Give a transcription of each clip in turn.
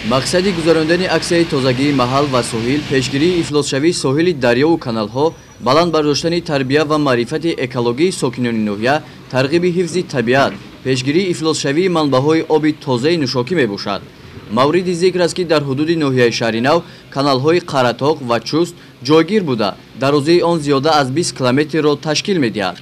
Мақсади гузарондани аксияи тозагии маҳал ва соҳил, пешгирии ифлосшавии соҳили дарёву каналҳо, баланд бардоштани тарбия ва маърифати экологии сокинони ноҳия, тарғиби ҳифзи табиат, пешгирии ифлосшавии манбаъҳои оби тозаи нӯшокӣ мебошад. Мавриди зикр аст, ки дар ҳудуди ноҳияи Шаҳринав каналҳои Қаратоқ ва Чуст ҷойгир буда, дарозии он зиёда аз 20 километрро ташкил медиҳад.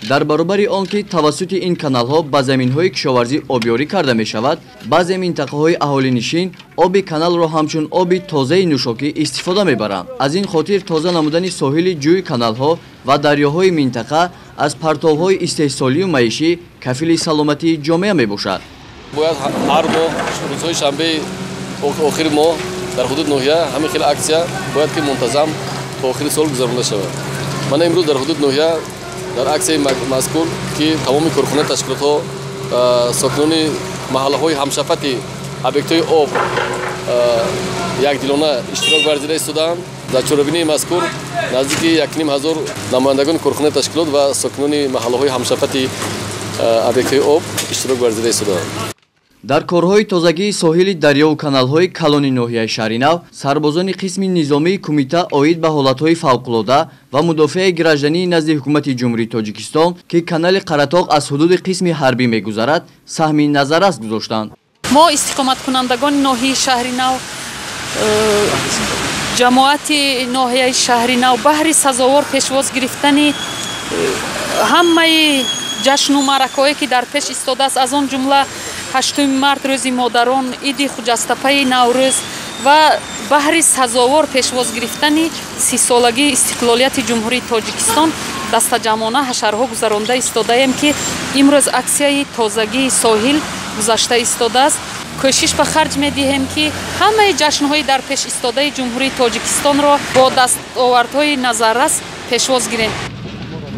Дар баробари он ки тавассути ин каналҳо ба заминҳои кишоварзӣ обёрӣ карда мешавад, баъзе минтақаҳои аҳолинишин оби каналро ҳамчун оби тозаи нӯшокӣ истифода мебаранд. Аз ин хотир тоза намудани соҳили ҷӯи каналҳо ва дарёҳои минтақа аз партовҳои истеҳсолию маишӣ кафили саломатии ҷомеа мебошад. Бояд ҳар моҳ рӯзҳои шанбеи охири моҳ дар ҳудуди ноҳия ҳамин хел аксия бояд ки мунтазам то охири сол гузаронда шавад. Мана имрӯз дар ҳудуди ноҳия дар аксияи мазкур, ки тамоми корхона, ташкилотҳо, сокинони маҳаллаҳои ҳамшафати объектҳои об якдилона иштирок варзида истодаанд. Дар чорабинии мазкур наздики 1500 намояндагони корхона, ташкилот ва сокинони маҳаллаҳои ҳамшафати объектҳои об иштирок варзида истодаанд. Дар корҳои тозагии соҳили дарёву каналҳои калони ноҳияи Шаҳринав сарбозони қисми низомии кумита оид ба ҳолатҳои фавқулода ва мудофиаи граждании назди ҳукумати Ҷумҳурии Тоҷикистон, ки канали Қаратоқ аз ҳудуди қисми ҳарбӣ мегузарад, саҳми назаррас гузоштанд. Мо, истиқоматкунандагони ноҳияи Шаҳринав, ҷамоати ноҳияи Шаҳринав, баҳри сазовор пешвоз гирифтани ҳамаи ҷашну маъракаҳое, ки дар пеш истодааст, аз он ҷумла 8 март, рӯзи модарон, иди хуҷастапаи Наврӯз, ва баҳри сазовор пешвоз гирифтани 30-солагии истиқлолияти Ҷумҳурии Тоҷикистон, дастаҷамъона ҳашарҳо гузаронда истодаем, ки имрӯз аксияи тозагии соҳил гузашта истодааст. Кӯшиш ба харҷ медиҳем, ки ҳамаи ҷашнҳои дар пеш истодаи Ҷумҳурии Тоҷикистонро бо дастовардҳои назаррас пешвоз гирем.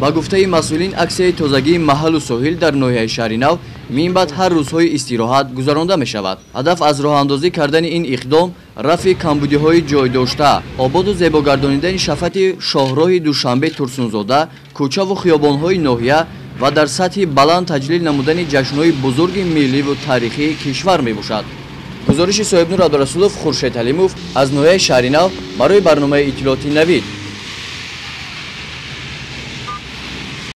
Ба гуфтаи масъулин, аксияи тозагии маҳаллу соҳил дар ноҳияи Шаҳринав минбаъд ҳар рӯзҳои истироҳат гузаронда мешавад. Ҳадаф аз роҳандозӣ кардани ин иқдом рафъи камбудиҳои ҷойдошта, ободу зебогардонидани шафати шоҳроҳи Душанбе Турсунзода, кӯчаву хиёбонҳои ноҳия ва дар сатҳи баланд таҷлил намудани ҷашнҳои бузурги милливу таърихии кишвар мебошад. Гузориши Соҳибнур Абдурасулов, Хуршед Ҳалимов аз ноҳияи Шаҳринав барои барномаи иттилооти Навид.